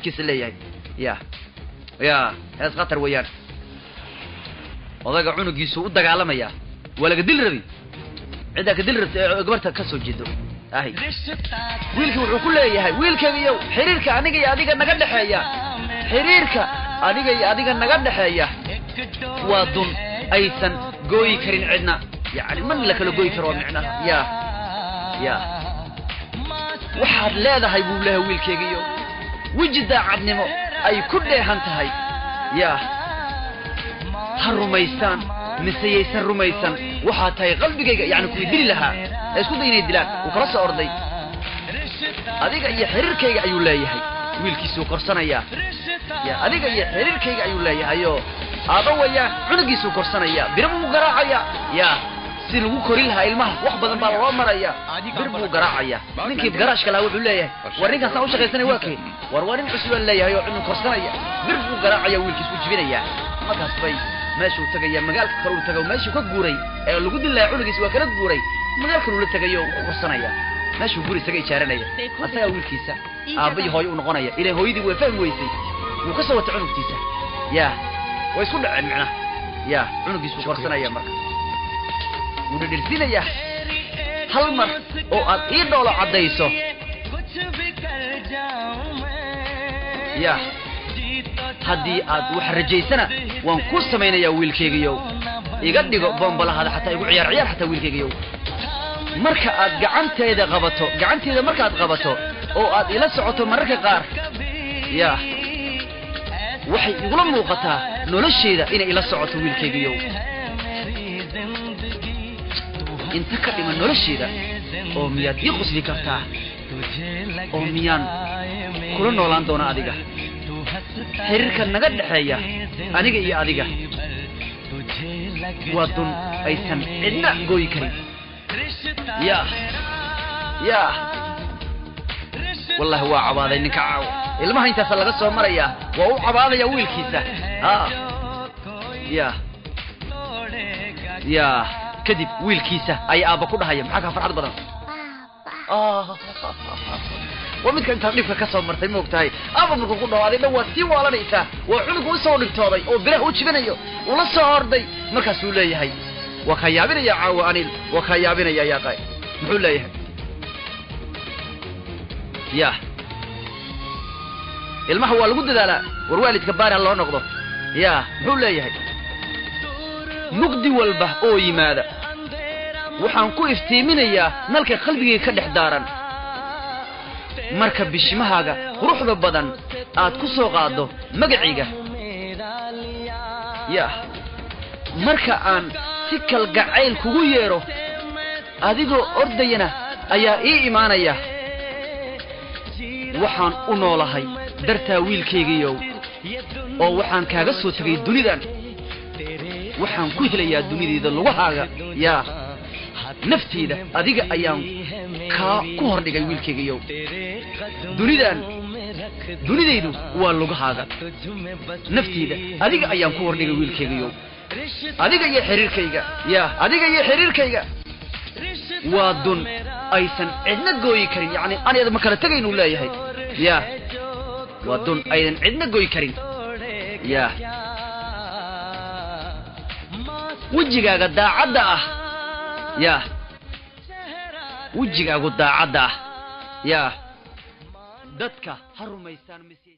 Wiilkiisa leeyahay. Ya ya, hees khatar weeyaan. Odaga cunugiisu u dagaalamayaa, waa laga dili rabi, ciddaa ka dili rabta ee gabarta ka soo jeedo ahi. Wiilkii wuxuu ku leeyahay, wiilkaygiiyow, xiriirka aniga iyo adiga naga dhexeeya, xiriirka aniga iyo adiga naga dhexeeya waa dun aysan gooyi karin cidna, yacni man la kala gooyi karo waa micnaha. Ya ya, waxaad leedahay, buu leeyahay, wiilkaygiiyo, weji daacadnimo ay ku dheehan tahay. Ya, ha rumaystaan mise yaysan rumaysan, waxaa tahay qalbigayga. Yani kuwii dili lahaa ee isku day inay dilaan wuu kala soo orday. Adiga iyo xiriirkayga, ayuu leeyahay, wiilkiisuu korsanayaa. Ya, adiga iyo xiriirkayga, ayuu leeyahay, oo aaba wayaan, cunugiisuu korsanaya, biro buu garaacaya. Ya, si lagu korin lahaa ilmaha wax badan baa loo maraya, bir buu garaacaya. Ninkii garaashka lahaa wuxuu leeyahay, war ninkaasaan u shaqaysanay waa kee? War waa nin cusub, aan leeyahay, oo cunug korsanaya, bir buu garaacaya, wiilkiis u jibinaya. Markaas bay meeshuu tagaya, magaalka kale uu tagay, meeshuu ka guuray ee lagu dili lahaa cunugiis waa kala guuray, magaal kale ula tagayo, ku korsanaya, meeshuu guri isaga ijaaranaya, asagaa wiilkiisa aabba iyo hooyo u noqonaya. Ilaa hooyadii way fahmi weysay, wuu ka soo watay cunugtiisa. Ya, way isku dhaceen macnaha. Ya, cunugiisuu korsanaya, marka wuu dhedhelsiinayaa. Hal mar oo aad ii dhoolo caddayso, ya, haddii aad wax rajaysana waan kuu samaynayaa. Wiilkaygiyow, iga dhigo boombalahada, xataa igu ciyaar ciyaar xataa. Wiilkaygiyow, marka aad gacanteeda qabato, gacanteeda markaad qabato oo aad ila socoto mararka qaar, ya, waxay igula muuqataa noloshayda inay ila socoto. Wiilkaygiyow, inta ka dhiman noloshayda oo miyaad ii qosli kartaa, oo miyaan kula noolaan doona adiga? Xiriirka naga dhexeeya aniga iyo adiga waa dun aysan cidna gooyi karin. Ya ya, wallahi waa cabaaday ninka caawo. Ilmaha intaasa laga soo marayaa, waa u cabaadaya wiilkiisa. Ha ya ya, kadib wiilkiisa ayaa aabba ku dhahaya, maxaa kaa farxad badan? Waa midka intaad dhibka ka soo martay, moog tahay, aaba markuu ku dhaho, adig dhan waad sii waalanaysaa. Waa cunugu usoo dhibtooday oo biraha u jibinayo, ula soo orday. Markaasuu leeyahay, waa kaa yaabinaya caawa Anil, waa kaa yaabinaya yaaqay. Muxuu leeyahay? Ya, ilmaha waa lagu dadaalaa, war waalidka baari ha loo noqdo. Ya, muxuu leeyahay? Mugdi walba oo yimaada waxaan ku iftiiminayaa nalka qalbigayga ka dhex daaran. Marka bishimahaaga quruxda badan aad ku soo qaaddo magacayga, ya, marka aan si kalgacayl kugu yeedho, adigoo ordayana ayaa ii imaanaya. Waxaan u noolahay dartaa, wiilkaygiiyow, oo waxaan kaaga soo tegay dunidan. Waxaan ku helayaa dunidayda lugahaaga. Yaa, nafteyda adiga ayaan kaa ku hordhigay, wiilkaygiiyow. Dunidan, dunidaydu waa lugahaaga. Nafteyda adiga ayaan ku hordhigay, wiilkaygiiyow. Adiga iyo xiriirkayga, yaa, adiga iyo xiriirkayga waa dun aysan cidna gooyi karin. Yacni aniyada ma kala tegaynuu leeyahay. Ya, waa dun aydan cidna gooyi karin. Ya, wejigaaga daacadda ah, ya, wejigaagu daacadda ah, ya, dadka ha rumaystaan mise